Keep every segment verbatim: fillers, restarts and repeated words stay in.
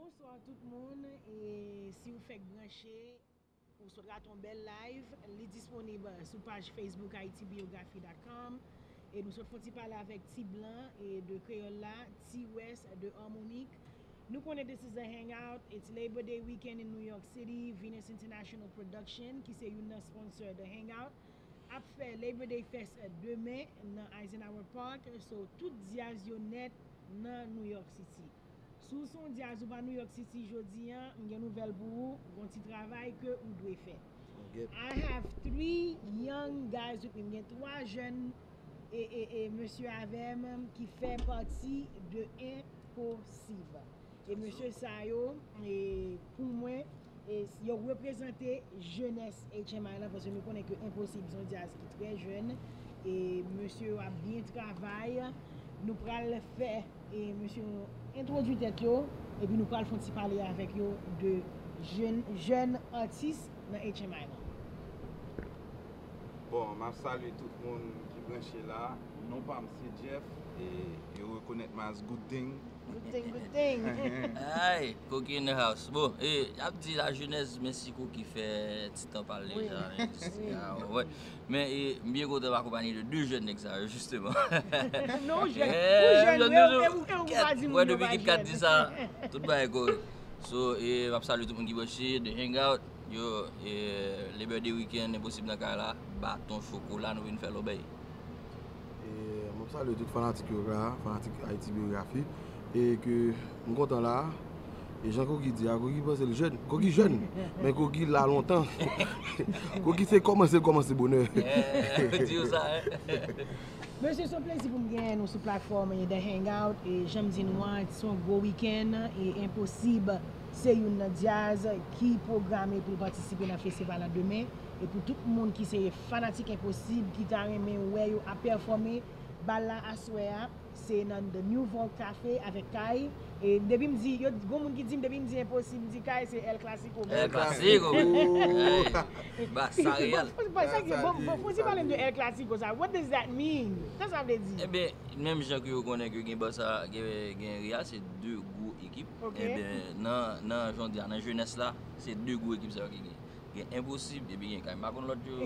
Bonswa tout moun, e si w fèk branche, ou sot rate yon bèl live, li disponib sou paj Facebook haiti biographie dot com. E nou sot fè yon ti pale avèk Ti Blan e de Kreyòl la, Ti Wès de Harmonik. Nou konnen this is a hangout, it's Labor Day weekend in New York City, Venus International Production, ki se youn nan sponsor The Hangout, ap fè Labor Day Fest demen nan Eisenhower Park. So, tout dyaz yo nèt nan New York City. Si w se yon dyaz ou pa New York City jodi a, m gen nouvèl pou ou, gon ti travay ke ou dwe fè. I have three young guys with me. M gen twa jèn e, e, e mesye avè m ki fè pati de Enposib. E mesye sa yo, e, pou mwen, e, yo reprezante jenès H M I lan, paske nou konnen ke Enposib se yon dyaz ki trè jèn, e mesye yo ap byen travay. Nou pral fè, e, mesye yo entwodui tèt yo, epi nou pral fè yon ti pale avèk yo de jèn, jèn atis nan H M I lan. Bon, m ap salye tout moun ki branche la. Non pa m se Jeff, e yo rekonèt mwen as Good Thing. Good thing, good thing. Ay, Koki in the house. Bon, e, y ap di la jeunesse, men si Koki fè ti tan pa l deja nan endistri a, ou konprann. Men, e, m byen kontan m akonpaye de de jèn nèg sa yo, jisteman. Non, jèn, ou jèn, vre, ou, ou pa di moun yo pa jèn. Depi Kit Kat di sa, tout bagay kòrèk. So, e, m ap salye tout moun ki branche, The Hangout, yo, e, Labor Day weekend, Enposib nan kay la, baton, chokola, nou vin fè lòbèy. E, m ap salye tout fanatik yo la, fanatik Haiti Biographie, e ke m kontan la, e jan Koki di a, Koki panse l jèn, Koki jèn, men Koki la lontan, Koki se kòmanse, l kòmanse bonè. Di yo sa, hein? Mesye, se yon plezi pou m genyen nou sou platfòm e The Hangout. E jan m di nou an, se yon gwo wikenn e Enposib se youn nan dyaz ki pwograme pou l patisipe nan festival la demen. E pou tout moun ki se fanatik Enposib, ki ta renmen wè yo ap pèfòme, bal la aswè a, se nan The New Vault Cafe avèk Kay. E depi m di, yo, gon moun ki di m, depi m di Enposib, m di Kay, se El Clasico. El Clasico. Hey, Barça Real. Bon, bon, bon, fon ti pale m de El Clasico sa. What does that mean? Sa sa vle di? Ebyen, menm jan ke yo konnen ke gen Barça, gen, gen Real, se de gwo ekip. Ebyen, nan, nan, jan w di a, nan jenès la, se de gwo ekip sa yo ki gen. Gen Enposib, epi gen Kay. M pa konn lòt yo,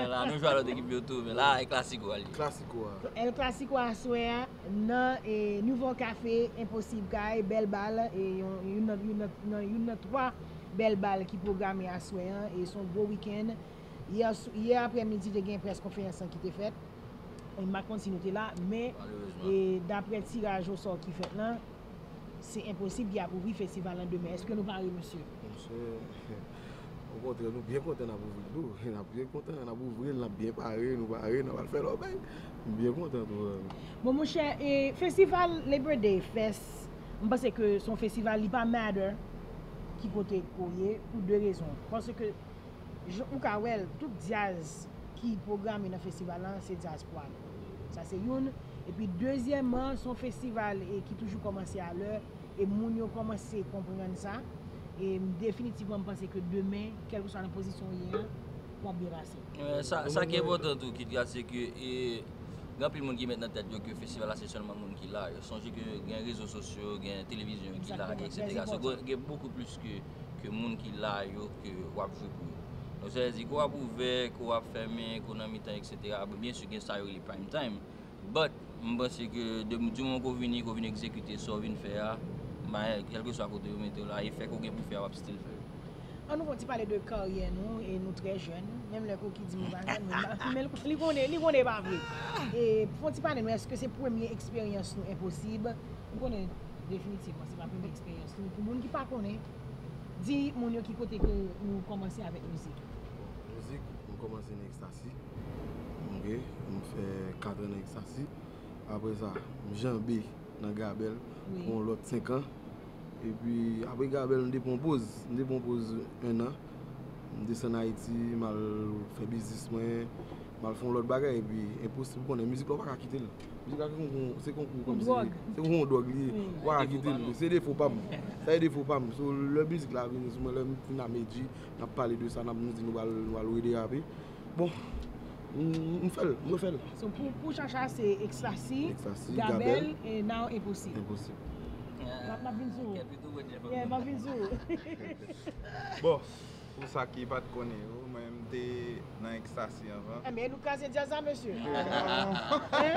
la, nou jwe a lòt ekip yo tou, men la, El Clasico a li. Clasico a. El Clasico aswè a, nan, e, Nouvo Cafe, Enposib Kay, bèl bal, e, yon, youn nan, youn nan, nan, youn nan twa bèl bal ki pwograme aswè an, e se yon gwo wikenn. Yè, yè aprèmidi, te gen près konferans lan ki te fèt. E m pa konn si nou te la, men, e, daprè tiraj osò ki fèt lan, se Enposib ki ap ouvri festival lan demen. Èske nou pare, mesye? Monchè, okontrè, nou byen kontan n ap ouvri l tou. N ap byen kontan, n ap ouvri l, n ap byen pare, nou pare, n ap al fè lòbèy. M byen kontan tou. Bon, monchè, e festival Labor Day Fest, m panse ke se yon festival, li pa matter ki kote ke w ye, pou de rezon. Paske, jan ou ka wè l, tout dyaz ki pwograme nan festival lan, se dyaspwa nou. Sa se youn. Epi dezyèmman, se yon festival, e, ki toujou kòmanse a lè, e moun yo kòmanse konprann sa. E definitivman, m panse ke demen, kèlkeswa nan pozisyon w ye a, w ap byen pase. Sa, sa ki enpòtan tou, Kit Kat, se ke, e, gen anpil moun ki met nan tèt yo ke festival la se sèlman moun ki la. Yo sonje ke gen rezo sosyo, gen televizyon ki la, gen et cetera. So, gen, gen bokou plis ke, ke moun ki la yo ke w ap jwe pou yo. Donk, sa vle di, ke w ap ouvè, ke w ap fèmen, ke w nan mitan, et cetera. Bon, byen si, gen sa yo rele prime time. But, m panse ke de, di moman ke w vini, ke w vin egzekite sa w vin fè a, kèlkeswa kote yo mete w la, e fè ke w gen pou fè a, w ap still fè l. An nou fè yon ti pale de karyè nou, e nou trè jèn, menm lè Koki di m nou pa jèn, men li konnen, li konnen e pa vre. E fè yon ti pale nou, èske se premye eksperyans nou Enposib? M konnen definitivman se pa premye eksperyans nou. Pou moun ki pa konnen, di moun yo ki kote ke nou kòmanse avèk mizik. Mizik, m kòmanse nan Ecstasy. Ok, m fè kat an nan Ecstasy. Apre sa, m janbe nan Gabèl pou yon lòt senk an. Epi apre Gabèl, m te pran poz. M te pran poz en an. M desann Ayiti, m al fè biznis mwen, m al fè yon lòt bagay. Epi Enposib, ou konnen, mizik la ou pa ka kite l. Mizik la se konkou, se konkou kòmsi, se konkou yon dwòg li ye. Ou pa ka kite l. Se defo pa m. Sa se defo pa m. So, lè mizik la vini sou mwen, lè m fin a Medjy, n ap pale de sa, n ap nou di nou pral, nou pral rederape. Bon, m, m fè l, m refè l. So, pou, pou Chacha, se Ecstasy, Gabèl, e now Enposib. Enposib. M ap, m ap vin sou ou. Kèt li tou wè Jeff. Yeah, m ap vin sou ou. Bon, pou sa ki pa t konnen yo, mwen m te nan Ecstasy anvan. Enben, nou kraze djaz la, mesye.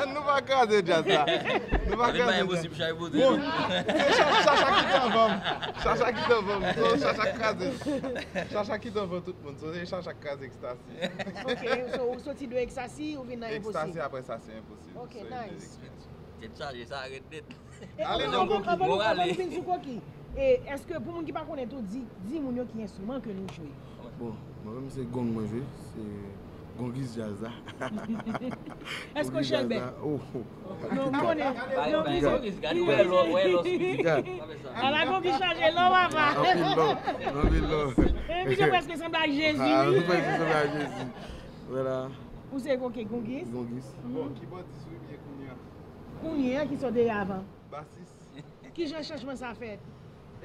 Nou pa kraze djaz la. Nou pa Ann pa kraze djaz. Enposib chay pote. Bon, se Cha- Chacha ki te anvan m. Chacha ki te anvan m. So, Chacha k kraze. Chacha ki te anvan tout moun. So, se Chacha k kraze Ecstasy. Ok, so ou soti de Ecstasy, ou vin nan Ecstasy Enposib. Apre sa, se Enposib. Ok, So, e nice. de eksperyans. Tèt chaje, sa ret net. E Ale anvan nan nou- Koki. anvan nou- Bon, anvan ale. nou vin sou Koki, e èske pou moun ki pa konnen tou, di, di moun yo ki enstriman ke nou jwe. Bon, mwen menm se gong mwen jwe, se gongis djaz la. Èske w chèlbè? Oh, Non, m konnen. Bay Non, bay misye- Gongis, gade wè lò, wè lò. Gad, Sa fè sa. Ala Gongis chaje lò, papa. Anpil lò, anpil lò. E misye prèske sanble ak Jezi, Ah, wi. nou fè se sou la Jezi. Vwala, Ou se koke Gongis? gongis. Bon, kibòdis wi byen kounye a. Kounye a, ki sa w te ye avan? Basis. Ki jan chanjman sa fèt?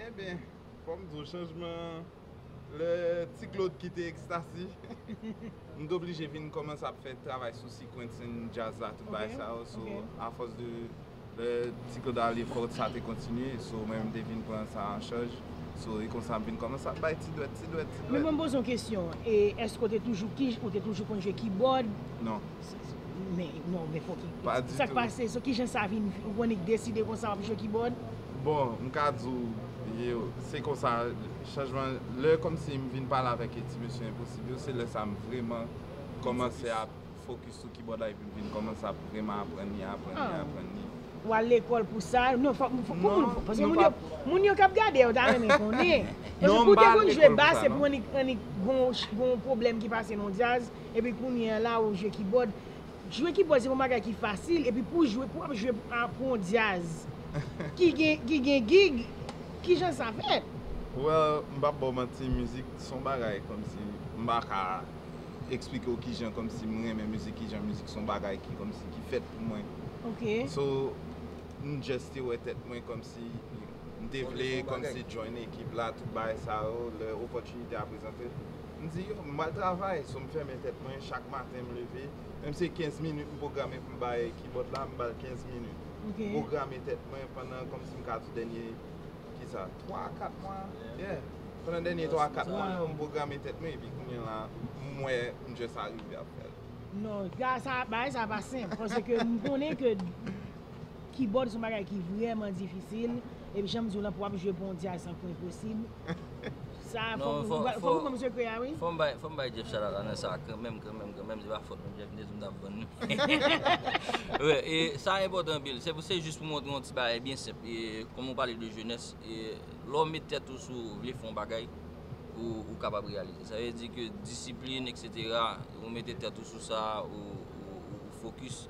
Ebyen, fò m di w chanjman lè Ti Claude kite Ecstasy. M t oblije vin kòmanse ap fè travay sou sequencing djaz la, tout bagay sa yo. So, afòs de lè Ti Claude ale fò sa te kontinye. So, mwen m te vin pran sa an chaj. So, e konsa m vin kòmanse ap bay ti dwèt, ti dwèt, ti Men dwèt. mwen poze yon kesyon. E èske w te toujou ki ou te toujou konn jwe kibòd? Non. Men non, men fòk Pa di sa k tou. Pase, so ki jan sa vin ou konn deside konsa w ap jwe kibòd? Bon, m ka di w, yo, se konsa, chanjman, lè kòmsi m vin pale avèk ti mesye Enposib yo, se lè sa m vreman kòmanse ap fokis sou kibòd la epi m vin kòmanse ap vreman aprann li, aprann li, Ah. Aprann li. W al lekòl pou sa? Non, fòk, fòk pou Non, moun, paske nou moun pa- yo, moun yo k ap gade yo ta renmen konnen. Non, Pou m pa te al konn jwe lekòl pou bas, sa, se pou non. annik, annik gon, gon pwoblèm ki pase nan djaz, epi kounye a la ou jwe kibòd. Jwe kibòd se yon bagay ki fasil, epi pou jwe, pou ap jwe a- pou yon djaz ki gen, ki gen gig, ki jan sa fèt? Well, m p ap ba w manti, mizik se yon bagay kòmsi m pa ka eksplike w kijan kòmsi m renmen mizik, kijan mizik se yon bagay ki kòmsi ki fèt pou mwen. Ok. So, m just te wè tèt mwen kòmsi m te vle kòmsi join ekip la, tout bagay sa yo, lè opòtinite a prezante. M di yo, m pral travay, so m fèmen tèt mwen, chak maten m leve, menm se kenz minit m pwograme pou m bay kibòd la, m ba l kenz minit. Ok. Pwograme tèt mwen pandan kòmsi m ka di dènye, kisa, twa a kat mwa. Yeah. Pandan dènye twa a kat mwa, m pwograme tèt mwen, epi kounye a la, m wè m just arive ap fè l. Non, sa, bagay sa pa senp, paske m konnen ke kibòd se yon bagay ki vrèman difisil, epi jan m di w lan, pou w ap jwe pou yon djaz se yon pwen posib. Sa, Non, fòk, fò- fòk, fòk ou ban m sekrè a, wi. Fò m bay, fò m bay Jeff shout out la nan sa, kanmenm, kanmenm, kanmenm, se pa fòt mwen, Jeff, m te di m t ap vann nou. Wi, e sa enpòtan anpil. Se pou, se jis pou montre yon ti bagay byen senp. E kòm ou pale de jenès, e lè w met tèt ou sou vle fè yon bagay, ou, ou kapab reyalize. Sa vle di ke disiplin, et cetera, ou mete tèt ou sou sa, ou, ou, ou, ou fokis.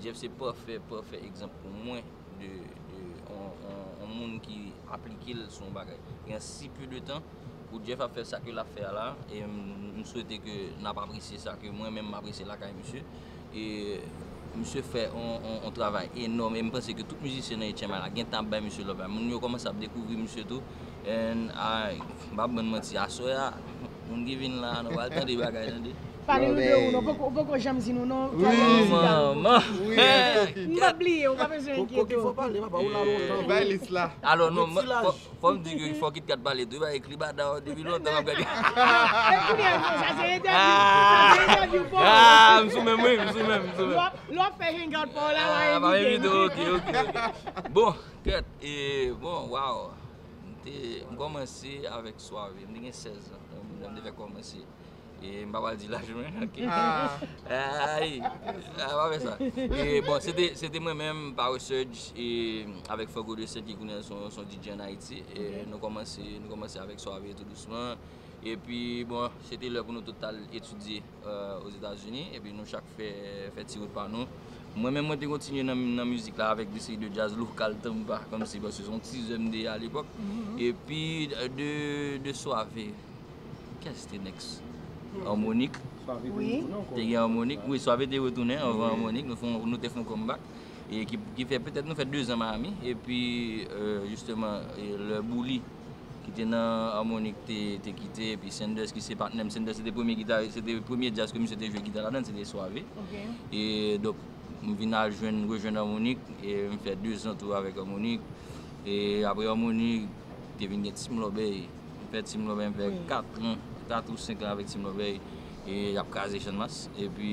Jeff se pafè, pafè egzanp pou mwen de, de on, on, on moun ki aplike l sou yon bagay. E an si peu de tan, pou Jeff ap fè sa ke l ap fè a la, e m, m swete ke n ap apresye sa ke mwen menm m apresye lakay misye. E misye fè on, on, on travay enòm, e m panse ke tout mizisyen nan H M I la gen tan ap bay misye love la. Moun yo kòmanse ap dekouvri misye tou. And I, m p ap ban n manti, aswè a, moun ki vin la, nou pral tande bagay, tande. Pale nou de ou, non, ou poko, ou poko janm di nou non. Wi. Manman. Wi, Hey! Koki. M p ap bliye, ou pa bezwen enkyete w. Fò pale, papa, ou la lontan. Bay lis la. Alò non, Ti laj. fò, fò m di ke fò KitKat pale tou, e ba ekri bada depi lontan m ap gade. E kounye a, sa se entèvyou. Sa se entèvyou pa w. Ah, m sou menm, wi, m sou menm, m sou Lè w menm. ap, lè w ap fè hangout pa w la, w Ah, a pa envite envite, m. ok, ok, ok. Bon, kèt, e, bon, waw. M te, m kòmanse avèk Soirée. M te gen sèz an, lè m, lè m te fè kòmanse. E m pa pral di laj mwen, ok. Ah. Ay, a pa fè sa. E bon, se te, se te mwen menm, Power Surge, e avèk Fogo de Sèt ki konnen son, son D J an Ayiti. E nou kòmanse, nou kòmanse avèk Soirée tou dousman. Epi, bon, se te lè pou nou tout t al etidye, euh, Ozetazini. Epi nou chak fè, fè ti wout pa nou. Mwen menm, mwen te kontinye nan, nan mizik la avèk de seri de djaz lokal tanba, kòmsi, paske se yon ti zè m te ye alepòk. Epi, de, de Soirée, kiyès te next? Harmonik. Wi. Te gen Harmonik. Wi, Soirée te retounen anvan Harmonik. Nou fè, nou te fè yon comeback. E ki, ki fè petèt nou fè de zan Miami. Epi, euh, jisteman, e lè Bouli, ki te nan Harmonik, te, te kite, epi Sanders, ki se patnè m, Sanders se te premye gitaris, se te premye djaz ke misye te jwe gita ladan l, se te Soirée. Ok. E donk, m vin al jwenn, rejwenn Harmonik, e m fè de zan tou avèk Harmonik. E apre Harmonie, te vin gen Team Lòbèy. M fè Team Lòbèy, m fè kat an, kat ou senk an avèk Team Lòbèy. E y ap kraze Channmas. Epi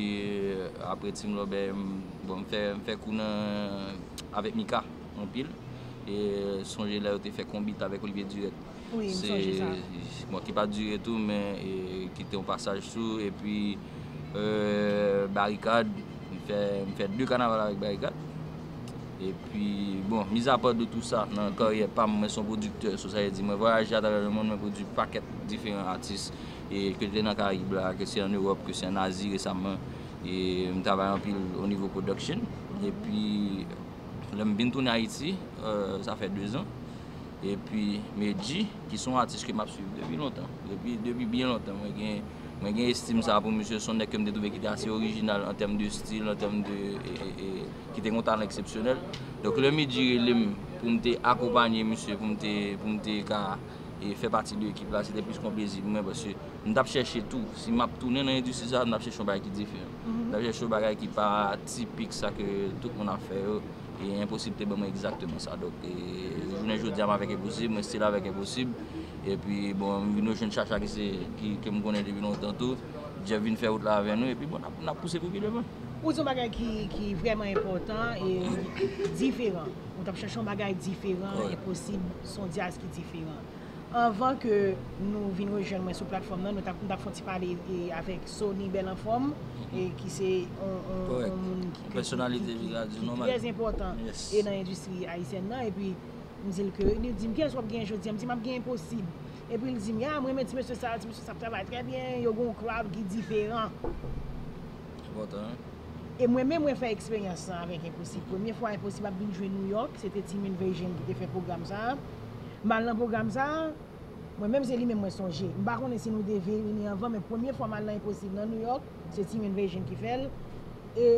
apre Team Lòbèy, m, bon, m fè, m fè kou nan, avèk Mika, anpil. E sonje lè yo te fè Konbit avèk Olivier Durette. Wi, m sonje sa. Bon, ki pa dire tou, men e, ki te yon pasaj tou. Epi euh, Barikad, m fè, m fè de kanaval avèk Barikad. Epi, bon, mizapa de tou sa, nan karyè pa m, mwen se yon pwodiktè, so sa vle di mwen vwayaje atravè lemonn, mwen pwodui pakèt diferan atis, e ke te nan Karayib la, ke se an Ewòp, ke se an Azi resaman, e m travay anpil o nivo production. Epi, lè m vin tounen Ayiti, euh, sa fè de zan, epi Medjy, ki se yon atis ke m ap swiv depi lontan, depi, depi byen lontan, mwen gen, mwen gen estim sa pou misye, se yon nèg ke m te twouve ki te ase orijinal an tèm de stil, an tèm de, e, e, e, ki te gen yon talan eksepsyonèl. Donk lè Medjy rele m pou m te akonpanye misye, pou m te, pou m te ka e, fè pati de ekip la, se te plis kon plezi pou mwen, paske m t ap chèche tou, si m ap tounen nan endistri sa, m t ap chèche yon bagay ki diferan. M t ap chèche yon bagay ki pa tipik sa ke tout moun ap fè yo. E Enposib te ban mwen egzakteman sa. Donk, e, jounen jodi a, m avèk Enposib, mwen still avèk Enposib. Epi, bon, m vin rejwenn Chacha ki se, ki, ke m konnen depi lontan tou. Jeff vin fè wout la avè nou, epi bon, n ap, n ap pouse pou pi devan. Ou di yon bagay ki, ki vrèman enpòtan e diferan. Ou t ap chèche yon bagay diferan, Enposib, se yon djaz ki diferan. Anvan ke nou vin rejwenn mwen sou platfòm nan, nou t ap, m t ap fè yon ti pale e, avèk Sony Bèl Anfòm, e ki se yon, yon, yon moun ki, ki, ki, ki, ki trè enpòtan e nan endistri ayisyèn nan. Epi m di l ke, li di m, "Kiyès w ap genyen jodi a?" M di, "M ap genyen Enposib." Epi l di m, "Ya, m renmen ti mesye sa, ti mesye sa ap travay trè byen, yo gen yon crowd ki diferan." Enpòtan, wi. E mwen menm, mwen fè eksperyans lan avèk Enposib. Premye fwa Enposib ap vin jwe Nouyòk, se te Team Invasion ki te fè pwogram sa a. M al nan pwogram sa a, mwen menm se li menm mwen sonje. M pa konnen si nou te vini anvan, men premye fwa m al nan Enposib nan Nouyòk, se Team Invasion ki fè l. E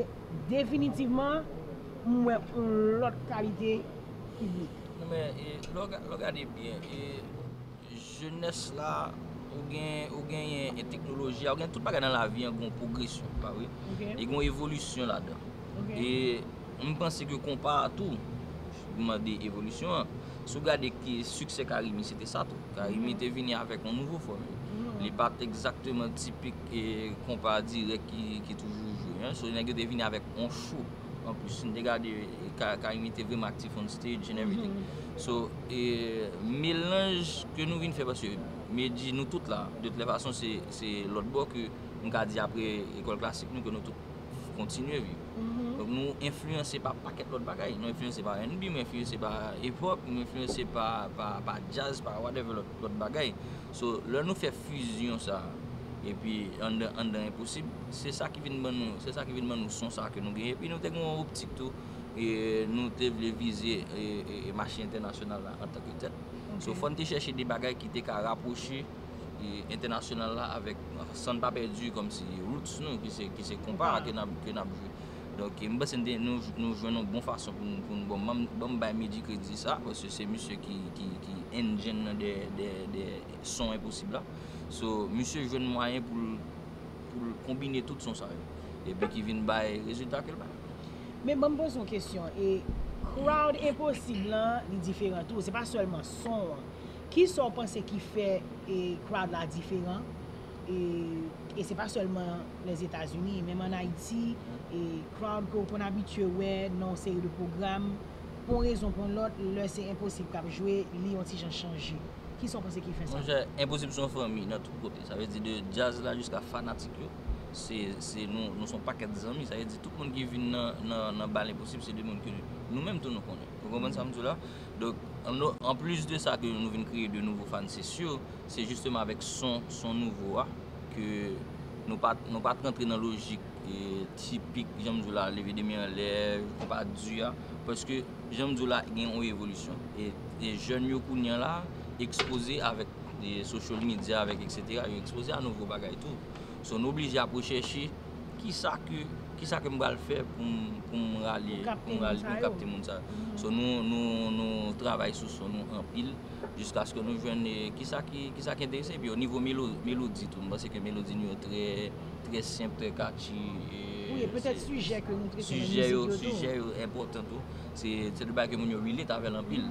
definitivman, m wè yon lòt kalite piblik. Non, men, e, lè w ga-, lè w gade byen, e, jenès la, ou gen, ou genyen e teknoloji a, ou gen tout bagay nan lavi an gen yon pwogresyon, pa vre? E gen yon evolisyon ladan. E m panse ke konpa a tou mande evolisyon an. Si w gade ki siksè Carimi, se te sa tou. Carimi te vini avèk yon nouvo fòmil. Li pa t egzakteman tipik e konpa dirèk ki, ki toujou jwe, en. So, nèg yo te vini avèk yon cho. Anplis, si n te gade, e, Ka-, Carimi te vrèman aktif on stage and everything. So, e, melanj ke nou vin fè, paske Medjy, nou tout la, de toute façon, se, se lòt bò ke m ka di apre ekòl klasik nou, ke nou tout kontinye viv. Donk, nou enfliyanse pa pakèt lòt bagay. Nou enfliyanse pa R and B, nou enfliyanse pa hip hop, nou enfliyanse pa, pa, pa djaz, pa whatever lòt, lòt bagay. So, lè nou fè fizyon sa, epi anndan, anndan Enposib, se sa ki vin ban nou, se sa ki vin ban nou son sa ke nou genyen. Epi nou te gen yon optik tou, e nou te vle vize, e, e, e mache entènasyonal la antanke tèt. So, fò n te chèche de bagay ki te ka rapwoche, e, entènasyonal la avèk, san n pa pèdi kòmsi roots nou, ki se, ki se konpa a ke n ap, ke n ap jwe. Donk, m panse n te, nou, nou jwenn yon bon fason pou n, pou n, bon, ban m, ban m bay Medjy kredi sa, paske se misye ki, ki, ki engine nan dèyè, dèyè, dèyè son Enposib la. So, misye jwenn mwayen pou l, pou l konbine tout son sa yo. Epi ki vin bay rezilta ke l bay. Men ban m poze yon kesyon. E crowd Enposib lan, li diferan tou. Se pa sèlman son an. Kisa w panse ki fè e crowd la diferan? E, e se pa sèlman Lèzetazini, menm ann Ayiti, e crowd ke w konn abitye wè nan yon seri de pwogram, pou yon rezon pou yon lòt, lè se Enposib k ap jwe, li yon ti jan chanje. Kisa w panse ki fè sa? Monchè, Enposib se yon fanmi nan tout kote. Sa vle di de djaz la jiska fanatik yo, se, se nou, nou se yon pakèt zanmi. Sa vle di tout moun ki vin nan, nan, nan bal Enposib, se de moun ke nou menm tou nou konnen. Ou konprann sa m di w la? Donk, an, anplis de sa ke nou vin kreye de nouvo fan, se si, se jisteman avèk son, son nouvo a, ke nou pa t, nou pa t rantre nan lojik e, tipik, jan m di w la, leve de men anlè, konpa di a, paske, jan m di w la, gen yon evolisyon. E, e jèn yo kounye a la, ekspoze avèk, e, social media, avèk etsetera, yo ekspoze a nouvo bagay tou. So, nou oblije ap rechèche kisa ke, kisa ke m pral fè pou m, pou m rale, pou m rale, pou m kapte moun sa yo. So, nou, nou, nou travay sou son nou anpil. Jiskaske nou jwenn, e, kisa ki, kisa ki enterese. Epi o nivo melo-, melodi tou, m panse ke melodi nou yo trè, trè senp, trè catchy. E, wi, e petèt sijè ke nou trete nan mizik yo tou. Sijè yo enpòtan tou. Se, se de bagay ke moun yo relate avè l anpil.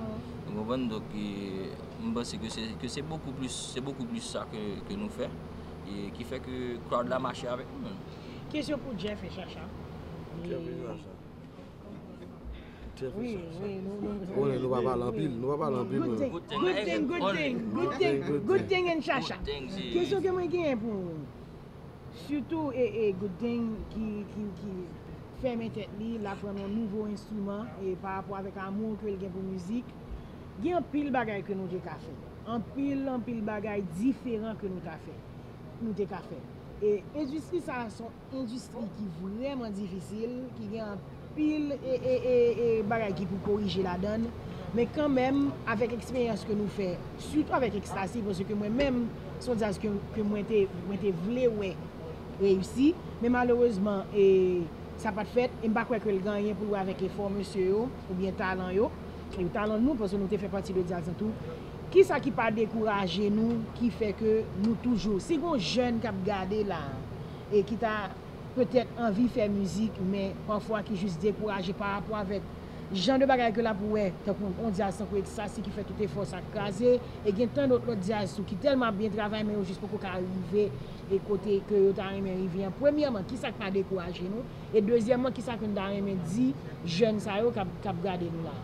Ou konprann? Donk, e, m panse ke se, ke se bokou plis, se bokou plis sa ke, ke nou fè, e ki fè ke crowd la mache avèk nou menm. Kesyon pou Jeff e Chacha. Jeff e Chacha. Jeff e Wi, Chacha. wi, nou, nou, Konnen nou pa pale anpil, nou pa pale anpil. Good thing, good thing, good thing, good thing, good thing and Chacha. Kesyon ke mwen genyen pou ou, sitou e, e Good Thing ki, ki, ki fèmen tèt li, l ap pran yon nouvo enstriman e pa rapò avèk amou ke l gen pou mizik. Gen anpil bagay ke nou te ka fè. Anpil, anpil bagay diferan ke nou ta fè. Nou te ka fè. E endistri sa a se yon endistri ki vrèman difisil, ki gen anpil e, e, e, e bagay ki pou korije ladan l. Men kanmenm, avèk eksperyans ke nou fè, sitou avèk Extasy, paske mwen menm, se yon djaz ke, ke mwen te, mwen te vle wè reyisi. Men malerezman, e, sa pa t fèt. E m pa kwè ke l gen anyen pou l wè avèk efò mesye yo, oubyen talan yo. E talan nou, paske nou te fè pati de djaz lan tou. Kisa ki pa dekouraje nou, ki fè ke nou toujou, si gon jèn k ap gade la, e ki ta petèt anvi fè mizik, men pafwa ki jis dekouraje pa rapò avèk jan de bagay ke l ap wè, tankou yon djaz tankou Extasy ki fè tout efò sa k kraze, e gen tan dòt lòt djaz tou ki tèlman ap byen travay, men yo jis poko ka rive e kote ke yo ta renmen rive an. Premyèman, kisa k pa dekouraje nou? E dezyèmman, kisa ke n ta renmen di jèn sa yo k ap, k ap gade nou la?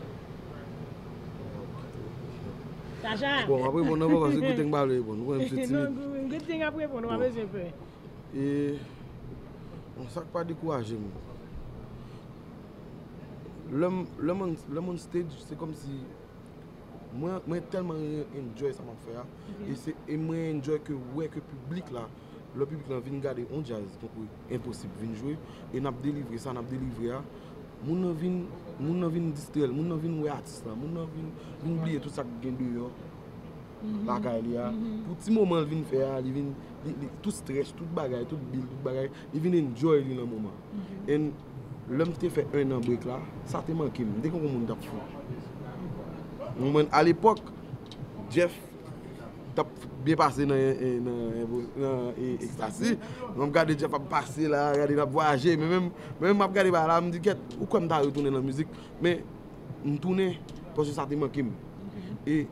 Chacha! Bon, m ap reponn nan, paske Good Thing pa vle reponn. Ou konnen misye timid. Non, Good Thing ap reponn, ou pa bezwen pè. E, bon, sa k pa dekouraje m. Lè m, lè m on, lè m on stage, se kòmsi mwen, mwen tèlman enjoy sa m ap fè a. E se, e mwen enjoy ke wè ke piblik la, lè piblik lan vin gade on djaz tankou Enposib vin jwe, e n ap delivre sa n ap delivre a, moun nan vin, moun nan vin distrè l, moun nan vin wè atis la, moun nan vin, vin bliye tout sa k gen deyò lakay li a. Pou ti moman l vin fè a, li vin, li, li, tout strès, tout bagay, tout bil, tout bagay, li vin enjoy li nan moman. And lè m te fè en an break la, sa te manke m. M te konn moun t ap fou. Mwen, alepòk, Jeff t ap byen pase nan, nan, nan, nan e, Extasy. Mwen m gade Jeff ap pase la, gade l ap vwayaje, men menm, men menm m ap gade bagay la, m di, "Kèt, ou kwè m ta retounen nan mizik?" Men m tounen, paske sa te manke m. E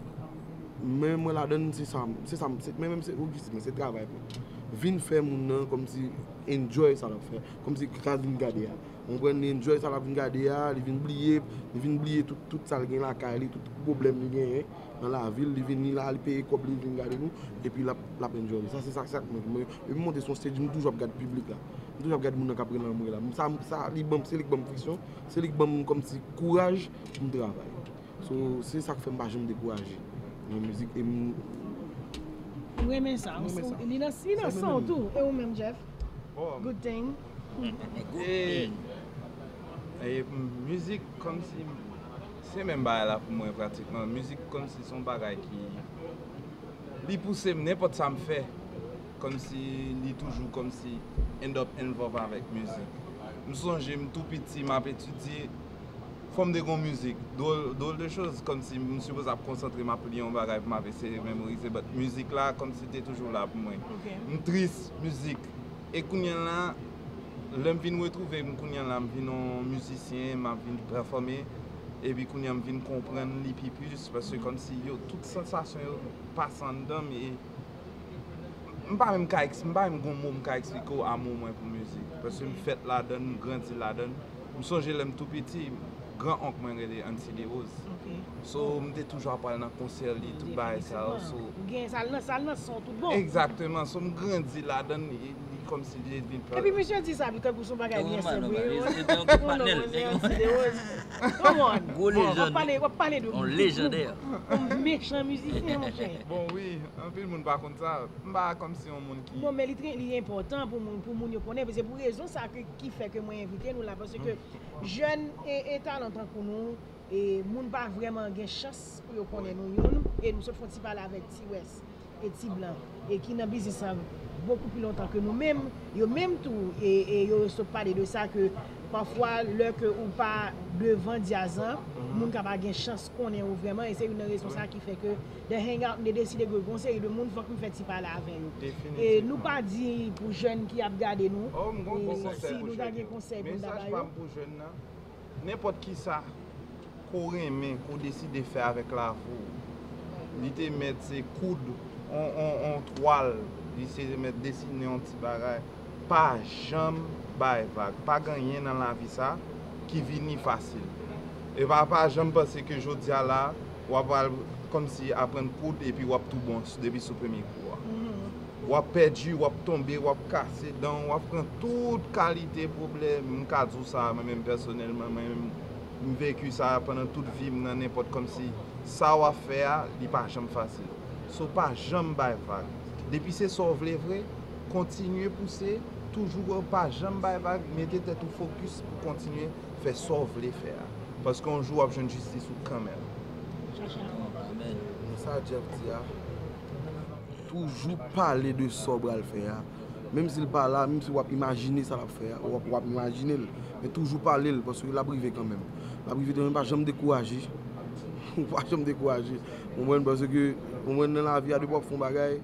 men mwen ladan l, se sa, se sa, se, men menm se objektif mwen, se travay mwen. Vin fè moun nan kòmsi enjoy sa l ap fè, kòmsi ka vin gade a. Ou konprann, li enjoy sa l ap vin gade a, li vin bliye, li vin bliye tout, tout sa l gen lakay li, tout pwoblèm li genyen nan lavi l, li vin, li la, li peye kòb li, li vin gade nou, epi l ap, l ap enjoy li. Sa se sa, sa k manke mwen. Epi m monte sou yon stage, m toujou ap gade piblik la. M toujou ap gade moun nan k ap ri nan mwen la. Sa, sa, li ban m, se li k ban m friksyon, se li k ban m kòmsi kouraj pou m travay. So, se sa k fè m pa janm dekouraje nan mizik. E m M renmen sa. Li nan, li nan san w tou. E ou menm, Jeff? Good Thing. E, e mizik kòmsi se menm bagay la pou mwen pratikman. Mizik kòmsi se yon bagay ki, li pouse m nenpòt sa m fè. Kòmsi li toujou kòmsi end up involve avèk mizik. M sonje m tou piti, m ap etidye, fò m te gon mizik. Drôle, drôle de chose, kòmsi m sipoze ap konsantre, m ap li yon bagay pou m ap eseye memorize, but mizik la kòmsi te toujou la pou mwen. M tris, mizik. E kounye a la, lè m vin retwouve m kounye a la, m vin yon mizisyen, m ap vin pèfòme, epi kounye a m vin konprann li pi plis, paske kòmsi yo, tout sansasyon yo pase anndan m, e m pa menm ka eks-, m pa menm gon mo m ka eksplike w amou mwen pou mizik. Paske m fèt ladan l, m grandi ladan l. M sonje lè m tou piti, gran onk mwen rele Anti Derose. So, m te toujou ap pral nan konsè li, tout bagay sa yo. So, Ou gen sa l nan, sa l nan san w tout bon. Egzakteman. So, m grandi ladan l, li, li kòmsi li vin fè. Epi misye di sa, li tankou se yon bagay byen senp, wi. Yon nonm rele Anti Derose. Come on. Bon, w ap pale, w ap pale de yon lejandè, yon mechan mizisyen, monchè. Bon, wi, anpil moun pa konn sa. M pa kòmsi yon moun ki... Non, men li trè, li enpòtan pou moun, pou moun yo konnen. Se pou rezon sa ke, ki fè ke mwen envite nou la, paske jèn e, e talan tankou nou, e moun pa vrèman gen chans pou yo konnen nou youn. E m sot fè yon ti pale avèk Ti Wès e Ti Blan, e ki nan biznis lan bokou pi lontan ke nou menm, yo menm tou, e, e yo sot pale de sa ke pafwa lè ke ou pa devan djaz lan, moun ka pa gen chans konnen ou vrèman, e se youn nan rezon sa ki fè ke The Hangout, m te deside ke gon seri de moun fòk m fè ti pale avè yo. E nou pa di pou jèn ki ap gade nou, e si nou ta gen konsèy pou n ta ba yo. Mesaj pa m pou jèn nan, nenpòt kisa ke w renmen, ke w deside fè avèk lavi w. Li te mèt se koud on, on, on twal, li se te mèt desinen yon ti bagay. Pa janm bay vag. Pa gen anyen nan lavi sa ki vini fasil. E pa, pa janm panse ke jodi a la, w ap al kòmsi aprann koud epi w ap tou bon s-, depi sou premye kou a. W ap pèdi, w ap tonbe, w ap kase dan w, w ap pran tout kalite pwoblèm. M ka di w sa, mwen menm pèsonèlman, mwen menm, m veki sa pandan tout vi m nan nenpòt kòmsi sa w ap fè a, li pa janm fasil. So, pa janm bay vag. Depi se sa w vle vre, kontinye pouse, toujou pa janm bay vag, mete tèt ou fokis pou kontinye fè sa w vle fè a. Paske yon jou w ap jwenn jistis ou kanmenm. Chacha. Men sa Jeff di a, toujou pale de sa w pral fè a. Menm si l pa la, menm si w ap imajine sa l ap fè a, w ap, w ap imajine l. Men toujou pale l, paske l ap rive kanmenm. L ap rive kanmenm, pa janm dekouraje. Ou pa janm dekouraje. Konprann? Paske, konprann, nan lavi a, depi w ap fè yon bagay,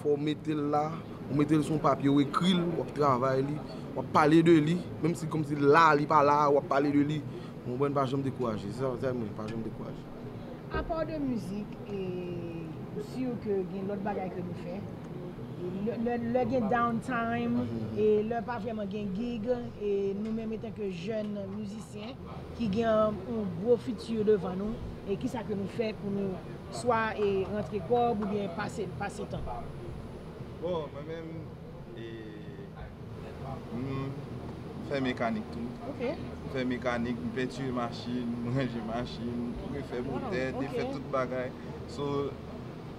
fò w mete l la, ou mete l sou yon papye, ou ekri l, w ap travay li, w ap pale de li, menm si kòmsi la, li pa la, w ap pale de li. Konprann? Pa janm dekouraje. Se sa, sa mwen, pa janm dekouraje. Apa de mizik, e, m si ke gen lòt bagay ke nou fè. E lè, lè, lè gen downtime, e lè pa vrèman gen gig, e nou menm etanke jèn mizisyen ki gen yon gwo fiti devan nou, e kisa ke nou fè pou nou swa e rantre kòb oubyen pase, pase tan? Bon, mwen menm, e, m fè mekanik tou. Ok. M fè mekanik, m pentire machin, m ranje machin, m refè motè, Wow, ok. Defè tout bagay. So,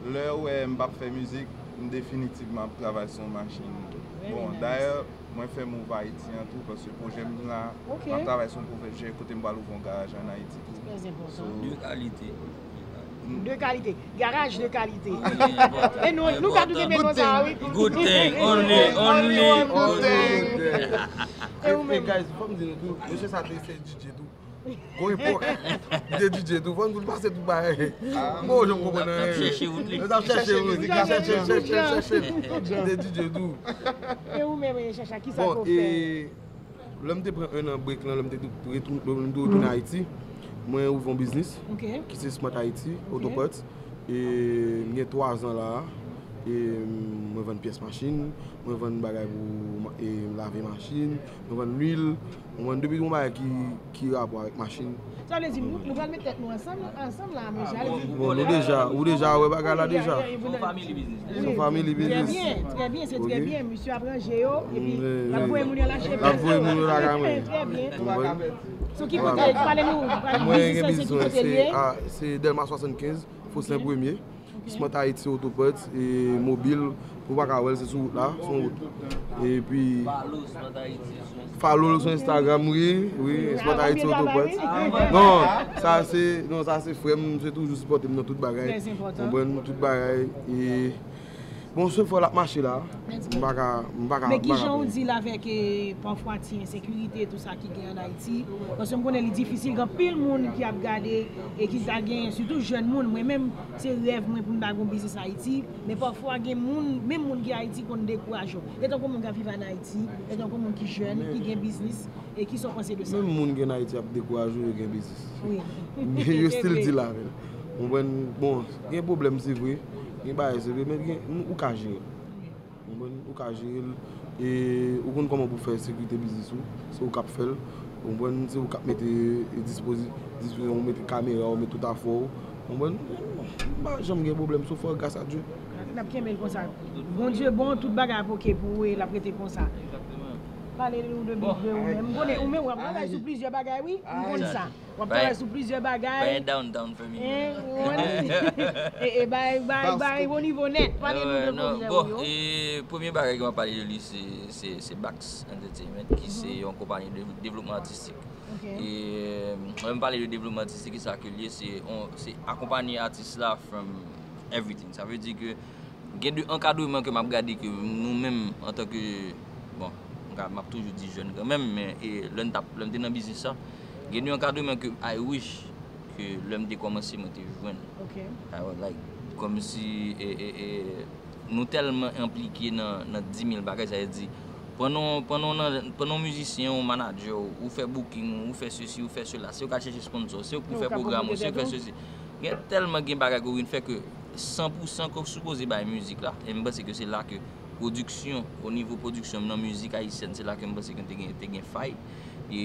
lè w wè m p ap fè mizik, m definitivman ap travay sou yon machin. Very Bon, nice. Dayè, mwen fè move Ayiti an tou, paske pwojè m la, Ok. m ap travay sou yon pwojè kote m pral ouvri yon garaj an Ayiti tou. Trè enpòtan. So, De kalite. De kalite. Garaj de kalite. Enpòtan. E nou, nou ka tou kenbe non sa, wi. Good thing. Only, only good thing. E ou menm? Guys, fò m di nou tou, mesye sa te fè D J tou. Gon epòk, li te D J tou, fò m di l pase tout bagay. Bon, jan m konprann L ap chèche wout li. L ap chèche wout li, chèche, chèche, chèche. Li te D J tou. E ou menm, Chacha, kisa Bon, ke w fè? E lè m te pran un an break lan, lè m te tou- retou- lè m te retounen Ayiti, mwen ouvri yon biznis Ok. ki se Smart Haiti, Ok. Auto Parts. E m gen twa zan la. E mwen vann pyès machin, mwen vann bagay pou ma- e lave machin, mwen vann lwil, mwen vann depi yon bagay ki, ki rapò avèk machin. Sa vle di, nou, nou pral met tèt nou ansanm, ansanm la, mesye. Ale di. Bon, nou deja, ou deja wè bagay la deja. Se yon family business. Se yon family Trè business. Byen, trè byen, se trè Ok. byen. Misye ap ranje yo, epi Mm, l ap voye moun yo al achte. L ap voye moun yo lakay mwen. Trè byen. Mwen, So, ki kote, pale nou, pale nou, mwen gen biznis lan, se ki biznis, kote l se ye? A, se Dèlma swasannkens, Fosen Premye, Smart Haiti Auto Parts, e Mobil, pou pa ka wè l, se sou wout la, se yon wout. Epi, Follow Smart Haiti sou Instagram. Follow l sou Instagram, wi, wi, Wi, Smart a, Haiti byen Auto travay, Parts. wi. Non, sa se, non, sa se frè m, se toujou sipòte m nan tout bagay. Trè enpòtan. Konprann, tout bagay, e, bon, se fò l ap mache la. M pa ka, m pa ka, Men m pa ka kijan ou peye. di l avèk, e, pafwa ti ensekirite, tou sa ki gen an Ayiti? Paske m konnen li difisil, gen anpil moun ki ap gade e ki ta gen, sitou jèn moun. Mwen menm, se rèv mwen pou m ta gen yon biznis Ayiti. Men pafwa gen moun, menm moun ki Ayiti konn dekouraje w. Etanke yon moun k ap viv an Ayiti, etanke yon moun ki jèn, ki gen biznis, e kisa w panse de sa? Menm moun ki an Ayiti ap dekouraje w, yo gen biznis. Wi. Men yo still deal avè l. Konprann? Bon, gen pwoblèm, se vre. Gen bagay, se vre, men gen, ou ka jere l. Konprann? Ou ka jere l. E ou konn kòman pou fè sekirite biznis ou. Se ou k ap fè l. Konprann? Se ou k ap mete, e, dispozi-, dispozisyon, ou mete kamera, ou mete tout afè w. Konprann? M pa janm gen pwoblèm, so fò gras a Dye. N ap kenbe l konsa. Bondye bon, tout bagay ap oke pou ou e l ap rete konsa. Pale nou de Big Vre ou menm. M konnen ou menm w ap travay sou plizyè bagay, wi. M konn sa. W ap travay sou plizyè bagay. Bay down, down for me. E, ou konprann? E, e, bay, bay, bay, o nivo nèt. Pale nou de pwojè ou yo. E premye bagay ke m ap pale de li, se, se, se Bax Entertainment, ki se yon konpayi de devlopman atistik. E lè m pale de devlopman atistik, ki sa ke l ye, se, se akonpaye atis la from everything. Sa vle di ke gen de ankadreman ke m ap gade ke nou menm antanke, bon, m ka, m ap toujou di jèn kanmenm, men e, lè m t ap, lè m te nan biznis sa, gen de ankadreman ke I wish ke lè m te kòmanse, mwen te jwenn. Ok. I was like, kòmsi, e, e, e, nou tèlman enplike nan, nan di mil bagay, sa vle di, Pandan pandan w nan pandan w mizisyen, ou manadjè, ou fè booking, ou fè sesi, ou fè sela, se yo k al chèche sponsò, se yo k pou fè pwogram ou, se yo k fè sesi. Gen tèlman gen bagay ke w vin fè ke san pou san ke w sipoze bay mizik la. E m panse ke se la ke pwodiksyon, o nivo pwodiksyon nan mizik ayisyèn, se la ke m panse ke te gen, te gen fay. E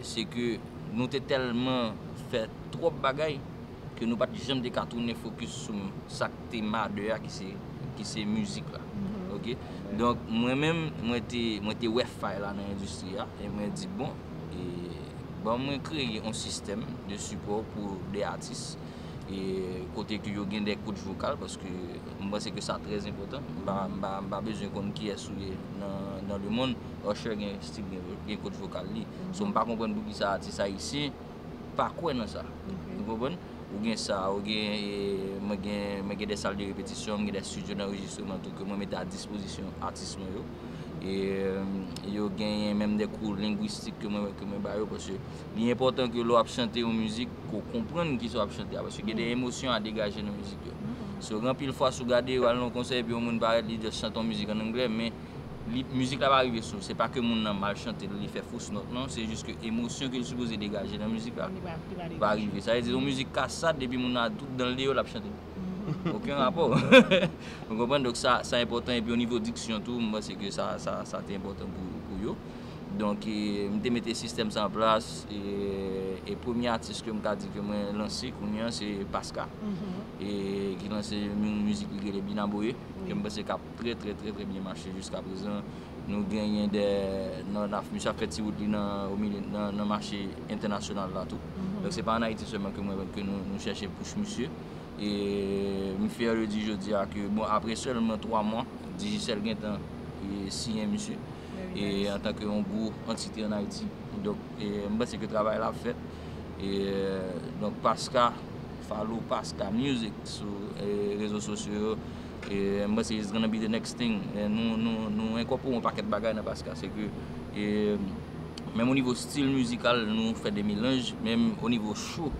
se ke nou te tèlman fè twòp bagay ke nou pa t janm te ka tounen fokis sou sa k te madè a ki se, ki se mizik la. Oke? Donk, mwen menm, mwen te, mwen te wè fay la nan endistri a, e mwen di, bon, e ban mwen kreye yon sistèm de sipò pou de atis, e kote ke yo gen de coach vokal, paske m panse ke sa trè enpòtan. M pa, m pa, m pa bezwen konn kiyès ou ye nan, nan lemonn. Usher gen stil, gen, gen coach vokal li. So, m pa konprann poukisa atis ayisyen pa kwè nan sa. Ou konprann? Ou gen sa, ou gen, e, mwen gen, mwen gen de sal de repetisyon, mwen gen de studio d'enregistrement tou ke mwen mete a dispozisyon atis mwen yo. E, yo genyen menm de kou lengwistik ke mwen, ke mwen ba yo, paske li enpòtan ke lè w ap chante yon mizik, ke w konprann kisa w ap chante a, paske gen de emosyon a degaje nan mizik yo. So, gen anpil fwa, si w gade, w al nan yon konsè, epi yon moun parèt, li just chante yon mizik an anglè, men li, mizik la pa rive sou, se pa ke moun nan mal chante, li fè fos nòt, non, se jis ke emosyon ke l sipoze degaje nan mizik la pa rive. Sa vle di, yon mizik kasad, epi moun nan tout dan l deyò, l ap chante. Okenn rapò. Ou konprann? Donk, sa, sa enpòtan, epi o nivo diksyon tou, m panse ke sa, sa, sa te enpòtan pou, pou yo. Donk, e, m te mete sistèm sa an plas, e, e premye atis ke m ka di ke mwen lanse kounye a, se Paska, e, ki lanse yon mizik li rele Binaboye, ke m panse k ap trè, trè, trè, trè byen mache jiska prezan. Nou genyen de, nan, nan, misye ap fè ti wout li nan, o milye, nan, nan mache entènasyonal la tou. Donk, se pa ann Ayiti sèlman ke mwen, ke nou, nou chèche push misye. E m fyè de di jodi a ke, bon, apre sèlman twa mwa, Digicel gentan, e, siyen misye, e, antanke yon gwo antite ann Ayiti. Donk, e, m panse ke travay la ap fèt. E, donk, Paska, follow Paska Music sou, e, rezo sosyo yo. E, m panse it's gonna be the next thing. E, nou, nou, nou enkòpore yon pakèt bagay nan Paska. Se ke, e, menm o nivo stil mizikal, nou fè de melanj. Menm o nivo show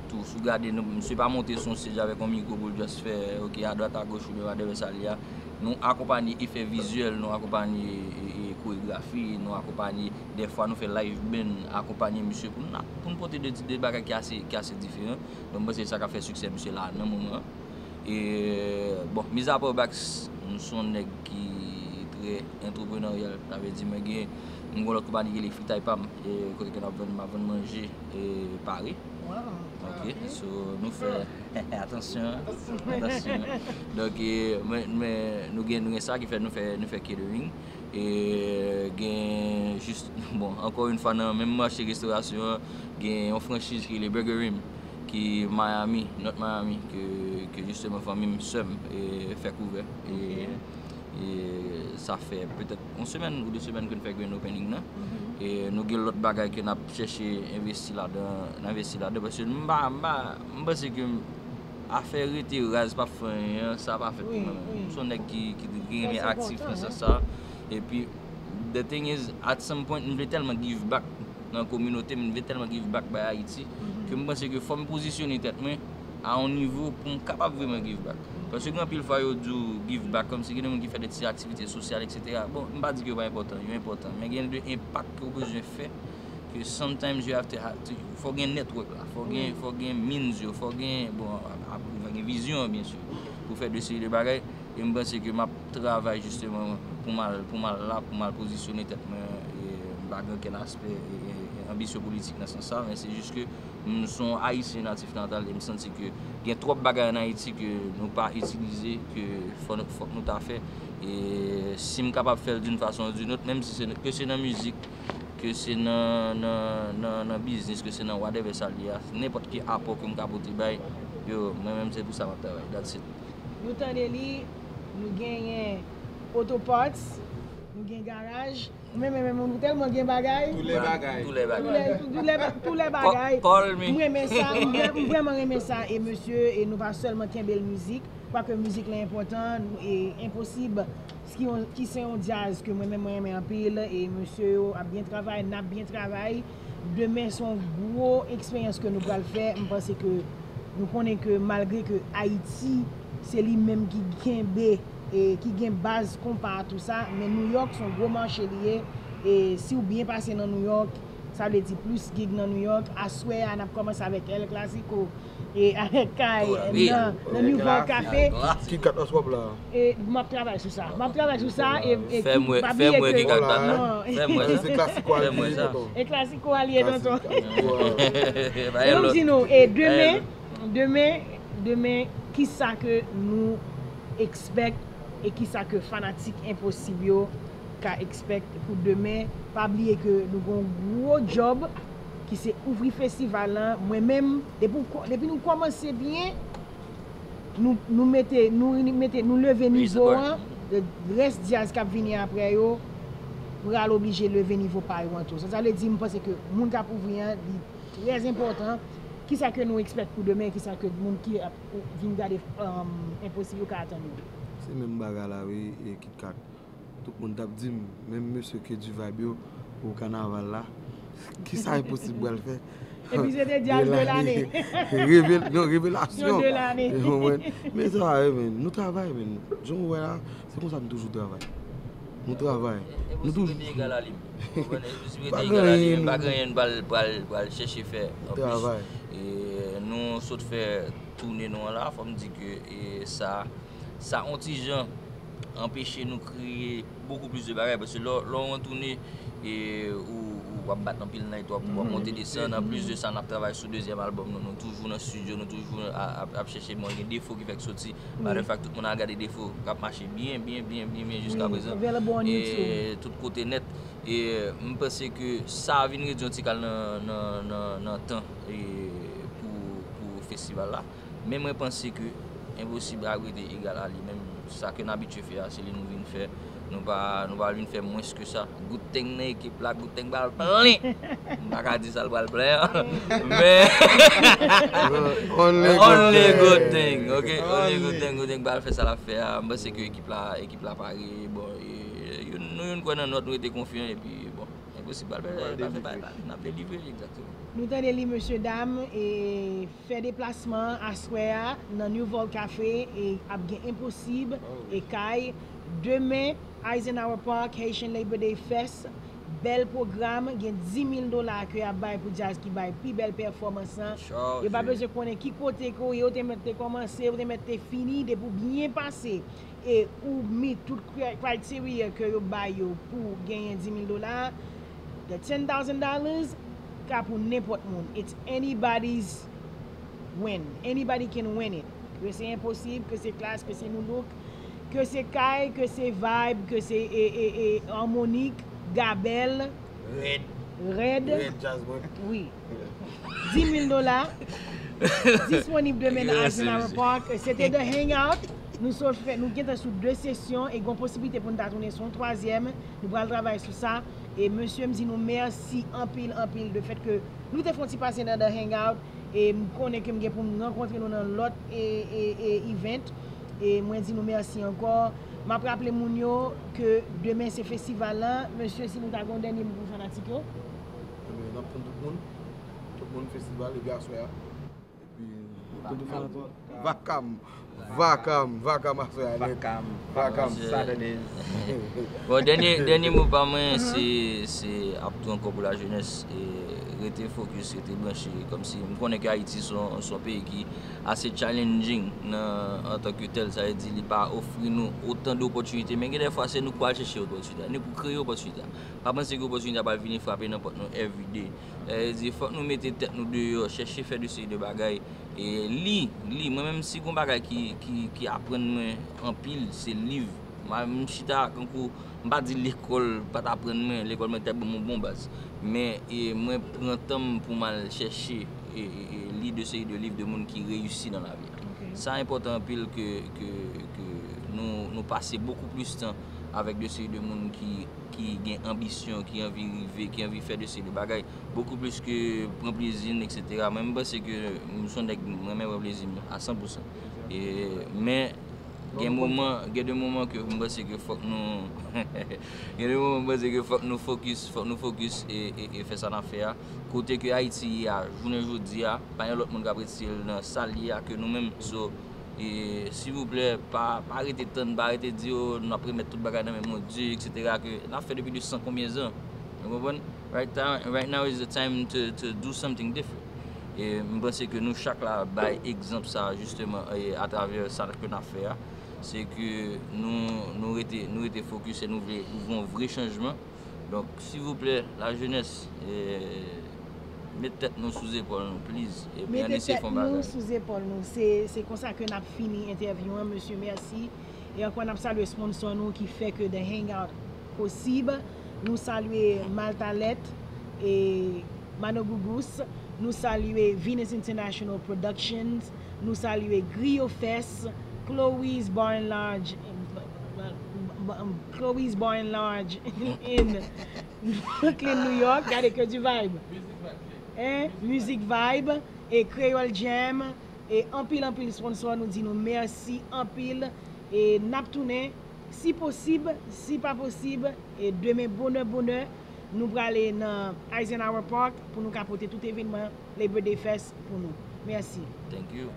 tou, si w gade, nou, misye pa monte sou yon stage avèk yon mikwo pou l just fè, oke, adwat, agoch, oubyen whatever sa l ye a. Nou akonpanye efè vizyèl, nou akonpanye, e, e, koregrafi, nou akonpanye, dèfwa nou fè live band, akonpanye misye pou n, pou n pote de, de bagay ki ase, ki ase diferan. Donk, m panse se sa k ap fè siksè misye la nan moman an. E, bon, mizapa Bax, m se yon nèg ki trè antreprenaryal. Sa vle di, mwen gen, m gen yon lòt konpayi ki rele Fritay Pam, e, kote ke n ap vann, m ap vann manje, e, pare. Oke, so, nou fè, atansyon, atansyon. Donk, e, mwen, mwen, nou gen, nou gen sa ki fè nou fè, nou fè catering. E gen jis, bon, ankò yon fwa nan menm mache restorasyon an, gen yon franchiz ki rele Burger Rim, ki Miami, North Miami, ke, ke jisteman fanmi m, sè m, e, fè kouvè. E, e sa fè petèt yon semèn ou de semèn ke n fè grand opening nan. E nou gen lòt bagay ke n ap chèche envesti ladan, n envesti ladan, paske m pa, m pa, m panse ke afè rete raz p ap fè anyen an, sa pa fèt pou mwen menm. M se yon nèg ki, ki, ki renmen aktif nan sans sa. Epi, the thing is, at some point, m vle tèlman give back nan kominote m, m vle tèlman give back bay Ayiti, ke m panse ke fò m pozisyone tèt mwen a yon nivo pou m kapab vrèman give back. Paske gen anpil fwa yo di w give back, kòmsi gen de moun ki fè de ti aktivite sosyal, etsetera. Bon, m pa di ke yo pa enpòtan, yo enpòtan, men gen de enpak ke w bezwen fè, ke sometimes you have to, have to, fò gen network la, fò gen, fò gen means yo, fò gen, bon, ap, ap, fò gen vizyon an, byen si, pou fè de seri de bagay. E m panse ke m ap travay jisteman pou m al, pou m al la, pou m al pozisyone tèt mwen. E m pa gen okenn aspè, e, e, e, anbisyon politik nan sans sa, men se jis ke m se yon Ayisyen natif natal e m santi ke gen twòp bagay ann Ayiti ke nou pa itilize, ke fò, fòk nou ta fè. E si m kapab fè l d'une façon ou d'une autre, menm si se, ke se nan mizik, ke se nan, nan, nan, nan biznis, ke se nan whatever sa l ye a, nenpòt ki apò ke m ka pote bay, yo, mwen menm se pou sa m ap travay. That's it. Nou tande li, nou genyen auto parts, nou gen garaj. Mwen menm, menm, nou tèlman gen bagay. Tous les bagages. Tous les bagages. Tous les, tous les ba-, tous les bagages. Call me. M renmen sa, m vrè-, m vrèman renmen sa. E mesye, e nou pa sèlman kenbe l mizik, kwake mizik la enpòtan, e enposib, ki yon, ki se yon djaz ke mwen menm mwen renmen anpil, e mesye yo ap byen travay, n ap byen travay. Demen se yon gwo eksperyans ke nou pral fè. M panse ke nou konnen ke malgre ke Ayiti, se li menm ki kenbe e ki gen baz konpa a tou sa, men New York se yon gwo mache li ye, e si w byen pase nan New York, sa vle di plis gig nan New York. Aswè a, n ap kòmanse avèk El Clasico, e avèk Kay nan, nan Nouvel Cafe. Kit Kat Hot Swap la. E m ap travay sou sa. M ap travay sou sa, e, e pa bliye ke, non. Fè m wè Kit Kat la. Se klasiko a li ye, tonton. E klasiko a li ye, tonton. E m di nou, e demen, demen, demen, kisa ke nou expect e kisa ke fanatik Enposib yo ka expect pou demen? Pa bliye ke nou gon gwo djòb ki se ouvri festival lan. Mwen menm, depi, depi nou kòmanse byen, nou, nou mete, nou mete, nou leve nivo an, rès djaz k ap vini apre yo pral oblije leve nivo pa yo an tou. Sa, sa vle di, m panse ke moun k ap ouvri an, li trè enpòtan. Kisa ke nou expect pou demen? Kisa ke moun ki ap vin gade, um, Enposib yo ka atann yo? Se menm bagay la, wi, e Kit Kat. Tout moun t ap di m, menm mesye ke du vibe yo, pou kanaval la, kisa Enposib pral fè? Epi se te djaz de lane. Reve-, non, revelasyon. De lane. Ou konprann? Men sa, wi, men, nou travay, men. Jan w wè la, se konsa nou toujou travay. Nou travay. Nou toujou. Egal a li. Ou konprann? Egal a li, men pa gen anyen nou pral, pral, pral chèche fè. Nou travay. E nou sot fè toune nou an la, fò m di ke, e sa, sa on ti jan anpeche nou kreye bokou plis de bagay, paske lè, lè w an toune, e ou, ou w ap bat anpil night, w ap, w ap monte desann. Anplis de sa, n ap travay sou dezyèm albòm nou. Nou toujou nan estidyo, nou toujou a-, ap, ap chèche, bon, gen defo ki fèk soti. Matter of fact, tout moun al gade defo k ap mache byen, byen, byen, byen, byen jiska prezan. E tout kote nèt. E m panse ke sa vin redui yon ti kal nan, nan, nan, nan tan, e pou, pou festival la. Men mwen panse ke Enposib ap rete egal a li menm. Sa ke n abitye fè a, se li nou vin fè. Nou pa, nou pa vin fè mwens ke sa. Good Thing nan ekip la, Good Thing pral plen. M pa ka di sa l pral plen an. Men only good thing, ok? Only good thing, Good Thing pral fè sa l ap fè a. M panse ke ekip la, ekip la pare. Bon, e, youn, nou youn kwè nan nòt, nou rete konfyan, epi, bon, Enposib pral fè, pral fè, pral fè, n ap delivre, egzakteman. Nou tande li, mesye dam, e fè deplasman an aswè a nan Nouvel Cafe, e ap gen Enposib, e Kay. Demen, Eisenhower Park, Haitian Labor Day Fest. Bèl pwogram, gen di mil dola ke y ap bay pou djaz ki bay pi bèl pèfòmans lan. Yo pa bezwen konnen ki kote ke w ye, ou te mèt te kòmanse, ou te mèt te fini, depi w byen pase e ou meet tout cri-, criteria ke yo bay yo pou genyen di mil dola, the ten thousand dollars ka pou nenpòt moun. It's anybody's win. Anybody can win it. Ke se Enposib, ke se Klass, ke se Nu Look, ke se Kay, ke se Vibe, ke se, e, e, e, Harmonik, Gabel, Red. Red. Red Jazz Band. Wi. Di mil dola disponib demen nan Eisenhower Park. Se te The Hangout. Nou sot fè, nou gentan sou de sesyon e gon posiblite pou n ta tounen sou yon twazyèm. Nou pral travay sou sa. E mesye, m di nou mèsi anpil, anpil de fèt ke nou te fè yon ti pase nan The Hangout. E m konnen ke m gen pou m rankontre nou nan lòt, e, e, e, event. E mwen di nou mèsi ankò. M ap raple moun yo ke demen se festival la. Mesye, si nou ta gen yon dènye mo pou fanatik yo? Ebyen, n ap tann tout moun. Tout moun festival, epi aswè a. Epi, tout fanatik. Vakam. Vakam, vakam aswè a nèt. Vakam, vakam Saturdays. Bon, dènye, dènye mo pa mwen, se, se ap tou ankò pou lajenès, e rete fokis, rete branche, kòmsi m konnen ke Ayiti se yon, se yon peyi ki ase challenging nan, antanke tèl, sa vle di li pa ofri nou otan de opòtinite, men gen de fwa se nou k pral chèche opòtinite a, nou pou kreye opòtinite a. Pa panse ke opòtinite a pral vini frape nan pòt nou everyday. Sa vle di fòk nou mete tèt nou deyò, chèche fè de seri de bagay. E li, li, mwen menm si gon bagay ki, ki, ki aprann mwen anpil, se liv. Mwen, m chita kankou, m pa di lekòl pa t aprann mwen, lekòl mwen te ban m yon bon baz. Men, e, mwen pran tan m pou m al chèche, e, e, e, li de seri de liv de moun ki reyisi nan lavi a. Sa enpòtan anpil ke, ke, ke nou, nou pase bokou plis tan avèk de seri de moun ki, ki gen anbisyon, ki anvi rive, ki anvi fè de seri de bagay. Bokou plis ke pran plezi n, etsetera. Mwen, m panse ke m se yon nèg, m renmen pran plezi m a san pou san. E, men, gen moman, gen de moman ke m panse ke fòk nou, gen de moman m panse ke fòk nou fokis, fòk nou fokis e, e, e fè sa n ap fè a. Kote ke Ayiti ye a, jounen jodi a, pa gen lòt moun k ap retire l nan sa l ye a ke nou menm. So, E silvouplè, pa, pa rete tann, pa rete di, "Oh, n ap remèt tout bagay nan men Bondye, et cetera" ke n ap fè depi de san konbyen zan. Ou konprann? Right time, right now is the time to, to do something different. E m panse ke nou chak la bay egzanp sa, jisteman, e atravè sa ke n ap fè a. Se ke nou, nou rete, nou rete fokis e nou vle yon vrè chanjman. Donk, silvouplè, lajenès, e, met tèt nou sou zepòl nou, please. Epi ann eseye fè yon bagay. Mete tèt nou sou zepòl nou. Se, se konsa ke n ap fini entèvyou an, mesye, mèsi. E ankò, n ap salye sponsò nou ki fè ke The Hangout posib. Nou salye Maltalèt e Mano Gougous. Nou salye Venus International Productions. Nou salye Griyo Fest, Chloe's Bar and Lodge, Chloe's Bar and Lodge in Brooklyn, New York. Gade ke du vibe. Hein? Music Vibe e Creole Jam e anpil, anpil sponsò. Nou di nou mèsi anpil e n ap tounen, si posib, si pa posib, e demen bonè, bonè, nou prale nan Eisenhower Park pou nou ka pote tout evènman Labor Day Fest pou nou. Mèsi. Thank you.